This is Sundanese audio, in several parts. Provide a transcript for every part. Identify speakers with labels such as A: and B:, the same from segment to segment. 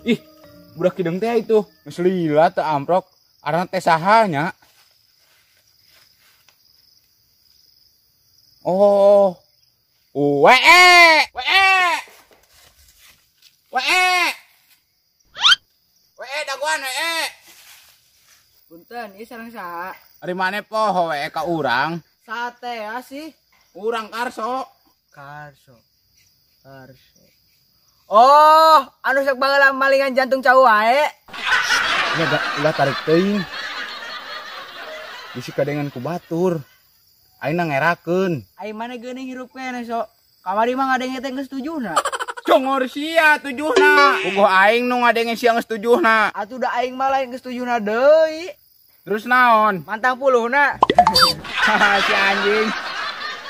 A: Ih, budak hideung teh itu geus lila teu amprok, arana teh saha nya? Oh. Wee, wee. Wee. Wee dagoan wee.
B: Punten, ieu sareng saha?
A: Ari mane poho wee ka urang?
B: Sate ya sih.
A: Urang Karso.
B: Karso. Karso. Oh, anu sok bageula malingan jantung cau wae.
A: Ya ulah tarik teuing. Bisi kadengan ku batur. Aing ngerakeun.
B: Aing mane geuning hirup keneh sok. Kamari mah ngadenge teh geus tujuhna.
A: Congor sia tujuhna. Puguh aing nu ngadenge sia geus tujuhna.
B: Atuh da aing mah lain geus tujuhna deui.
A: Terus naon?
B: Mantang puluhna.
A: Si anjing.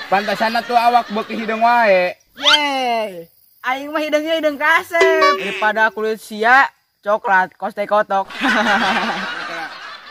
A: Pantasanna tuh awak beuki hideung wae.
B: Yeay. Aing mah hideungnya hideung kasep. Daripada kulit sia coklat kos teh kotok.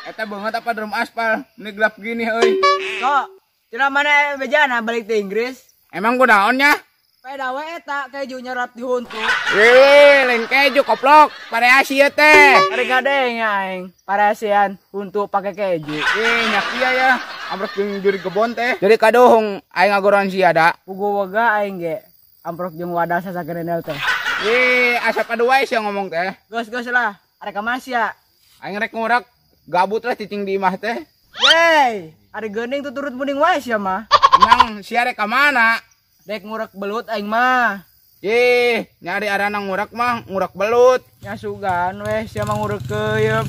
A: Eta beungeut apa drum aspal? Ini gelap gini euy.
B: Kok cenah mana bejana balik ti Inggris?
A: Emang kunaon nya?
B: Peda we eta keju nyerap di huntu.
A: Ih, lain keju koplok, variasi ieu teh.
B: Ari ngadenge aing, variasian huntu pake keju.
A: Ih, nyak ieu ya. Amprok jeung juri kebon teh. Jadi kadohong aing ngagoran sia da.
B: Puguh wega aing ge. Amprok jeung wadah sasageunel teh.
A: Ih, asa padu wae sia ngomong teh.
B: Geus-geus lah, arek ka mana sia?
A: Aing rek ngurak, gabut lah cicing di imah teh.
B: Yeay, ari geuning tuturut munding wae sia mah.
A: Emang sia rek ka mana?
B: Dek ngurak belut aing mah.
A: Ih, nyari arana ngurak mah, ngurak belut.
B: Nya sugan weh sia mah ngurek keuyeup.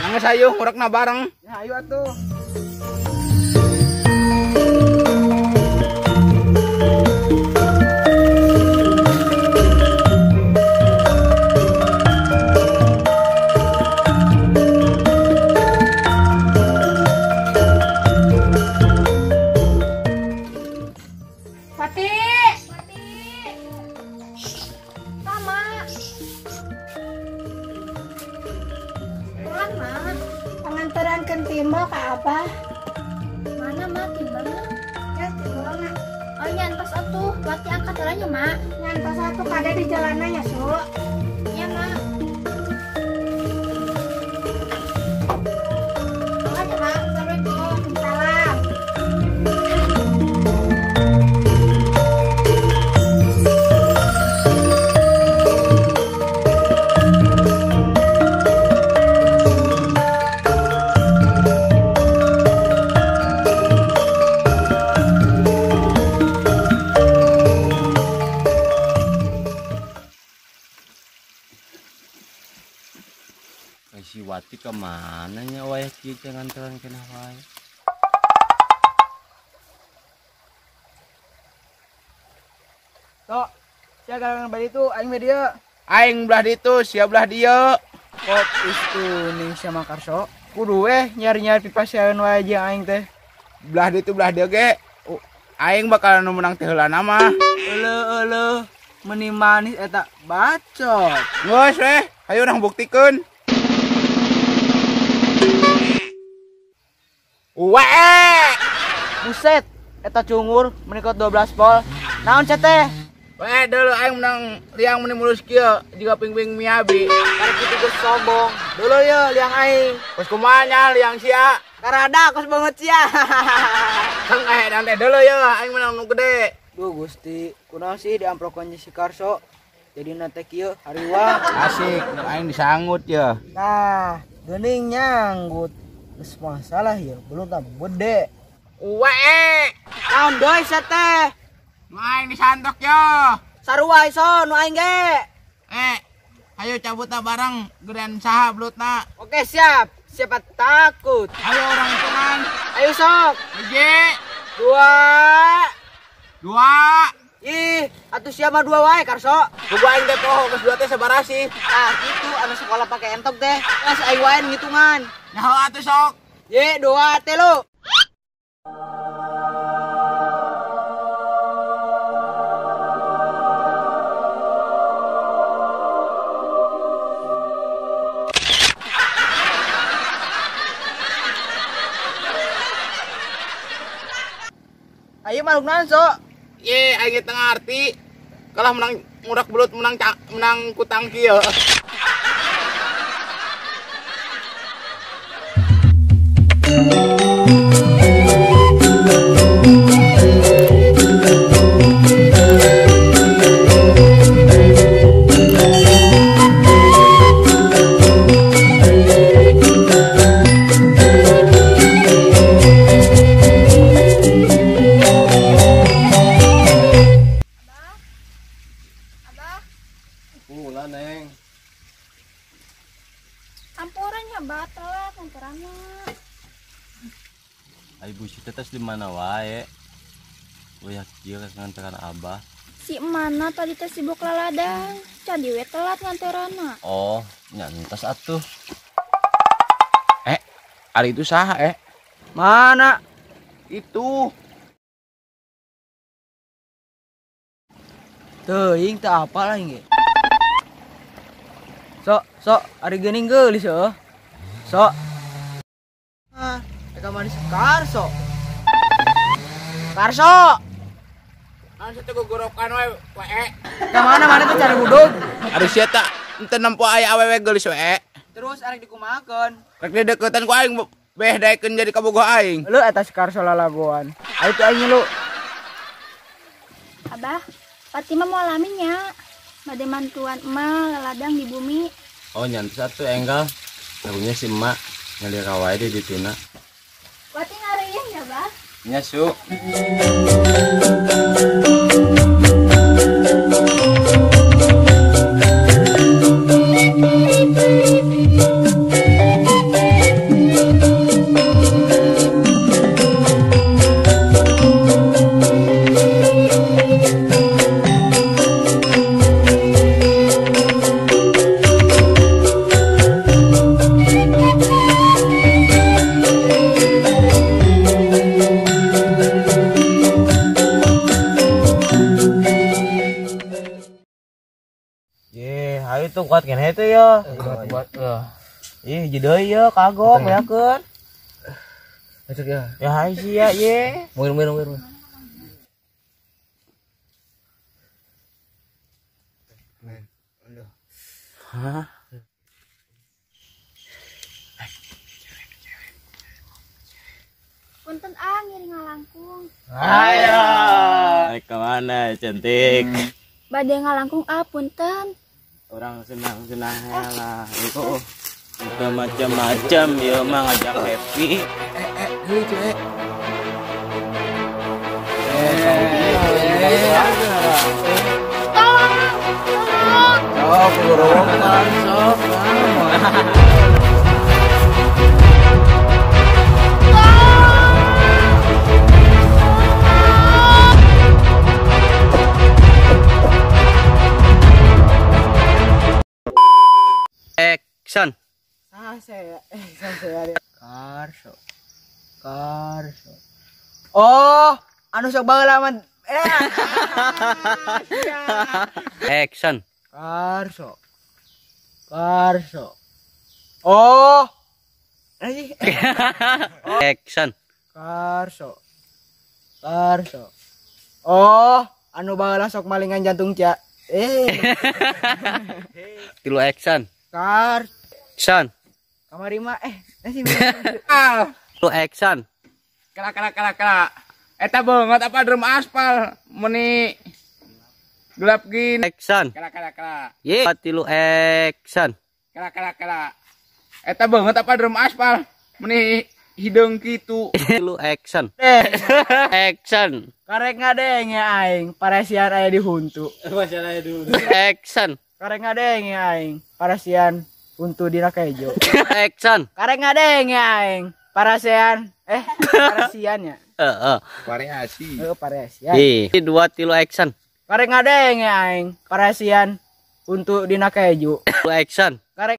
A: Nangis ayo ngurekna bareng.
B: Ya ayo atuh.
C: Panganterankeun timbel ka apa? Mana mak timbelna? Ya timbelna. Oh nyantos atuh, berarti angkat heula nya mak. Nyantos atuh kada di jalanna nya su. Nya mak. Makasih mak. Assalamualaikum. Salam.
D: Wati ka mana nya wayah kieu nganteran kenah wae.
B: Tok, sia galangan bari itu aing we dieu.
A: Aing belah ditu, sia belah dieu.
B: Kok itu ning sama Karso? Kudu weh nyari-nyari pipa siaeun wae jeung aing teh.
A: Belah ditu belah dieu ge. Aing bakal nu menang teh heulana mah.
B: Euleuh euleuh, meni manis eta bacot.
A: Geus weh, hayu urang buktikeun. Weh!
B: Buset, eta cungur menikot 12 pol. Naon sia teh?
A: Weh, dulu aing menang liang meni mulus kieu jiga ping-ping miabi.
B: Karek kitu geus sombong. Dulu ye liang aing.
A: Kos kumaha nya liang sia?
B: Karada kos banget sia.
A: Kang dan teh dulu ye aing menang nu gede.
B: Duh Gusti, kunaon sih diamprokan si Karso? Jadi teh kieu hariwang.
A: Asik, aing disanggut ye.
B: Nah, geuning nyanggut. Geus masalah ya, belum tambah gede.
A: Weh!
B: Naon deui sia teh?
A: Nu aing disantok yo.
B: Sarua iso nu aing ge.
A: Ayo cabut bareng gedean saha belutna.
B: Oke, siap. Siapa takut?
A: Ayo orang hitungan.
B: Ayo sok.
A: 1 2 2.
B: Ih, atuh sia mah 2 wae Karso.
A: Kudu aing teh poho geus 2 teh sabaraha sih?
B: Nah, kitu anu sekolah pake entok teh. Geus aing wae ngitungan.
A: Nyaho atuh sok.
B: Ye, 2 3. Ayo makhluk naon sok?
A: Ye, aing teu ngarti. Kalah menang ngurak belut menang menang kutang kieu.
D: Tetes di mana wae? Wayah kieu nganteran abah.
C: Si mana tadi teh sibuk laladang, candi we telat nganterana.
D: Oh, nyantas atuh.
A: Ari itu saha
B: Mana?
A: Itu.
B: Teuing teu apal aing ge. Sok, sok ari geuning geulis heuh. Sok. Ah, eta manis Karso. Karso.
A: Naon sia teh gogorokan we, we.
B: Ka mana teh cari budug?
A: Ari sia teh henteu nempo aya awewe geulis we.
B: Terus arek dikumahakeun?
A: Rek dideukeutan ku aing beh daekeun jadi kabogoh aing.
B: Lu eta si Karso lalagoan. Ayo tuh aing lu.
C: Abah, Fatima mau alaminya. Bade mantuan emak laladang di bumi.
D: Oh, nyantos atuh enggal. Lagunya si emak ngalir ka wae di dituna.
C: Wati ngareuyeuh ya, Bah?
D: Nya su. Itu kuat kan itu ya.
B: Kuat.
D: Ih, jadi ya kagok beakeun.
B: Masuk ya.
D: Ya hai sia ye.
B: Mungkin.
D: Hah?
C: Punten ah ngiring ngalangkung.
D: Ayo. Ke mana cantik?
C: Bade ngalangkung ah punten.
D: Orang senang-senang lah itu udah macam-macam ya mah ngajak happy.
A: Lucu
C: Tolong, tolong.
A: Sok, sok.
D: Action.
B: Saya saya Karso. Karso. Oh, anu sok baheula mah.
D: Action.
B: Karso. Karso. Oh.
D: Action.
B: Karso. Karso. Oh, anu baheula sok malingan jantung cia.
D: Tilu action.
B: Kar.
D: Action.
B: Kamari mah nasi.
D: Tilu action.
A: Kala kala kala kala. Eta banget apa drum aspal meni gelap gini.
D: Action.
A: Kala kala kala.
D: Ye, tilu action.
A: Kala kala kala. Eta banget apa drum aspal meni hidung kitu.
D: Tilu action. Action.
B: Karek ngadeng ya aing, parasian aya di huntu.
D: Action.
B: Karek ngadeng ya aing, parasian huntu dina kejo.
D: Action.
B: Karek ngadeng ya aing, parasian parasian ya.
D: Heeh.
A: Variasi.
B: Heeh, parasian.
D: Ih, 2 tilu action.
B: Karek ngadeng ya aing, parasian huntu dina kejo.
D: Action.
B: Karek